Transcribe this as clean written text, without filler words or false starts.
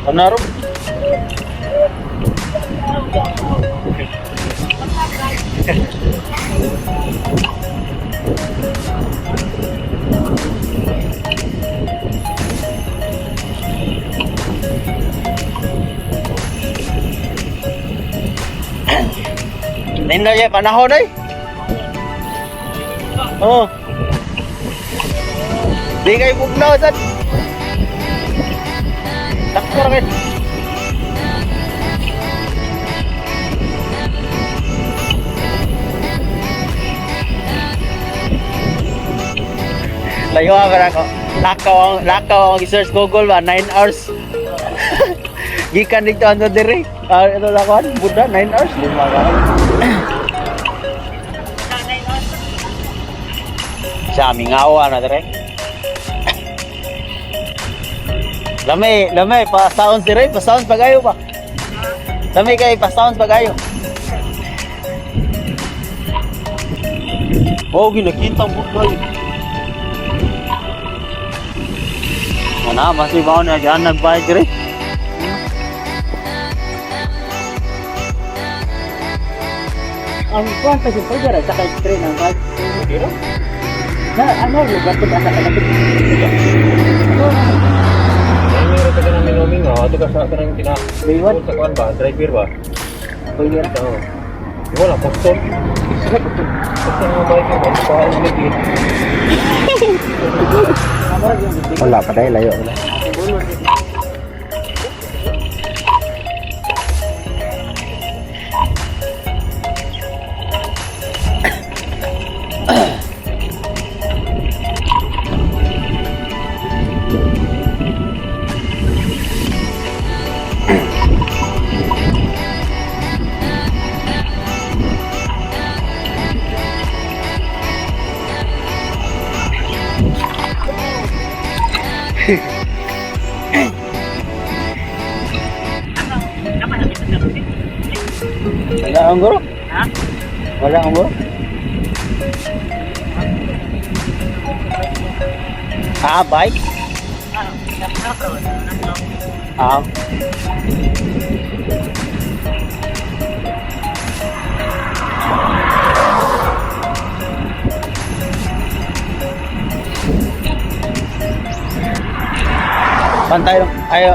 Ano ro? Nindot ya panahon eh. Oh. Di kay bugnaw sad. Takbo ra kay. Layo ka ako. Lakaw ang search Google ba 9 hours. Gikan dito ano dire. Ah, ito na kuan, Buddha 9 hours lima ka. Sa aming awa na dire. Lami, lami pa sounds dire, pa sounds pagayo pa. Lami kay pa sounds pagayo. Oh, ginakita mo guys. Ano, masih mau na dyan nagbike dire. Ang kuan pa siya pagara sa kay train ang bike. Pero, Na ano lugar ko asa kalapit. ay meron ka ng minuming oh. Ito ka sa kanang kina. Laywan? Sa kuan ba? Driver ba? Pwede ra. Oo. Wala, custom. Custom nga bike yun. Ano pa ang ligid? Wala pa dahil layo wala. Wala ang guro? Ha? Wala ang guro? Ah, bike? Ah. Pantay lang. Ayo.